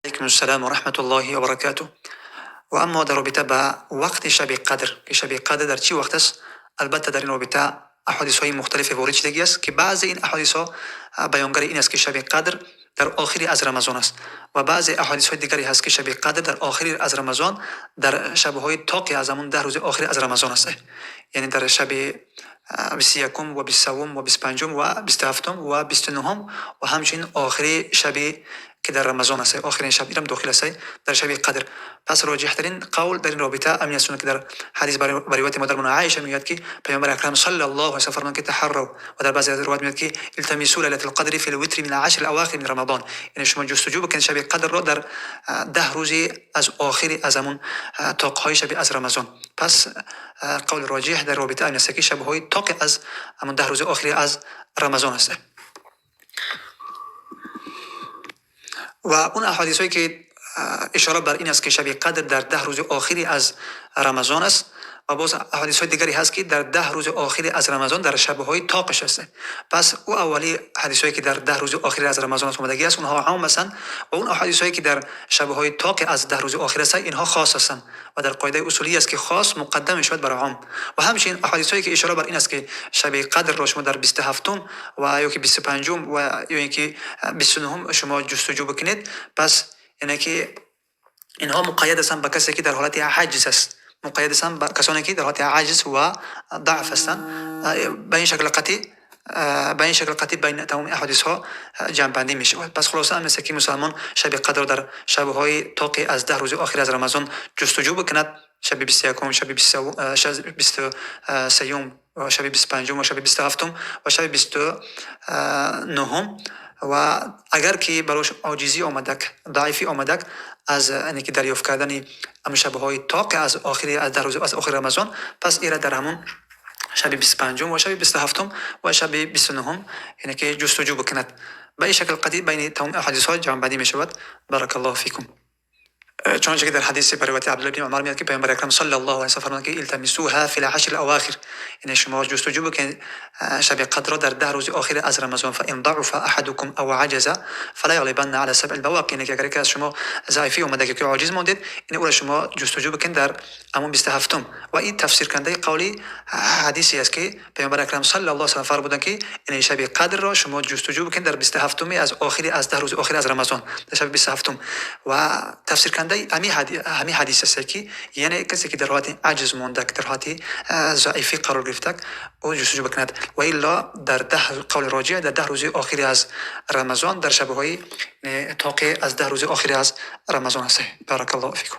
علیکم السلام و رحمة الله و برکاته. و اما در رابطه با وقت شب قدر که شب قدر در چی وقت است، البته در این رابطه احادیث های مختلف وارد شده است که بعضی این احادیث ها بیانگر این است که شب قدر در آخری از رمضان است و بعضی احادیث های دیگری هست که شب قدر در آخری از رمضان در شب‌های طاق از همون 10 روز آخری از رمضان است، یعنی در شب 21 و 23 و 25 و 27 و 29 و همچنین آخری شب که در رمضان است، آخرین شب اینم داخل است در شب قدر. پس راجح ترین قول در این رابطه امین است که در حدیث بر روایت مادرمون عایشه میاد که پیامبر اکرم صلی الله علیه و سلم فرمودند که تحروا، و در بعضی از روایات میاد که التمسوا لیلة القدر فی الوتر من العشر الاواخر من رمضان، یعنی شما جستجو بکنید شب قدر را در 10 روز از آخر از همون طاق‌های شب از رمضان. پس قول راجح در رابطه امین است که شب‌های طاق از همون 10 روز آخر از رمضان است. و اون احادیث هایی که اشاره بر این است که شب قدر در 10 روز آخری از رمضان است و باز احادیث های دیگری هست که در 10 روز آخری از رمضان در شب‌های طاقش است. پس او اولی حدیث هایی که در 10 روز آخری از رمضان آمدگی است اونها عام هستند و اون احادیث هایی که در شب‌های طاق از 10 روز آخر است اینها خاص هستند و در قاعده اصولی است که خاص مقدم شود بر عام. و همچنین احادیث هایی که اشاره بر این است که شب قدر را شما در 27 و یا که 25 و یا اینکه 29 شما جستجو بکنید، پس یعنی که اینها مقید هستند به کسی که در حالت عجز است، مقید هستند به کسانی که در حالت عجز و ضعف هستند. به این شکل قطعی، به این شکل قطعی بین تمام احادیث ها جمع بندی می شود. پس خلاصه هم است که مسلمان شب قدر در شب‌های طاق از 10 روز آخر از رمضان جستجو بکند، شب 21، شب 23، شب 25 و شب 27 و شب 29. و اگر که براش عاجزی آمدک، ضعیفی آمدک از یعنی که دریافت کردن هم شب‌های طاق از آخر از 10 روز از آخر رمضان، پس ایره در همون شب 25 و شب 27 و شب 29 یعنی که جستجو بکند. به این شکل قضیه بین تمام احادیث ها جمع بندی می شود. بارک الله فیکم. چنانچه که در حدیث بر روایت عبدالله بن عمر میاد که پیامبر اکرم صلی الله علیه و سلم فرمودند که التمسوها فی العشر الاواخر، یعنی شما جستجو بکنید شب قدر را در 10 روز آخر از رمضان. فان ضعف احدکم او عجز فلا یغلبن علی سبع البواقی، یعنی که اگر یکی از شما ضعیفی اومده که عاجز ماندید، یعنی او را شما جستجو بکنید در همون 27. و این تفسیر کننده قولی حدیثی است که پیامبر اکرم صلی الله علیه و سلم فرمودند که یعنی شب قدر را شما جستجو بکنید در 27 از آخر از 10 روز آخر از رمضان، در شب 27. و تفسیر کننده همی حدیث است که یعنی کسی که در حالت عجز مانده، که در حالت ضعیفی قرار گرفته، او جستجو بکند. و الا در 10 قول راجع در 10 روز آخر از رمضان در شب‌های طاق از 10 روز آخر از رمضان است. بارک الله فیکم.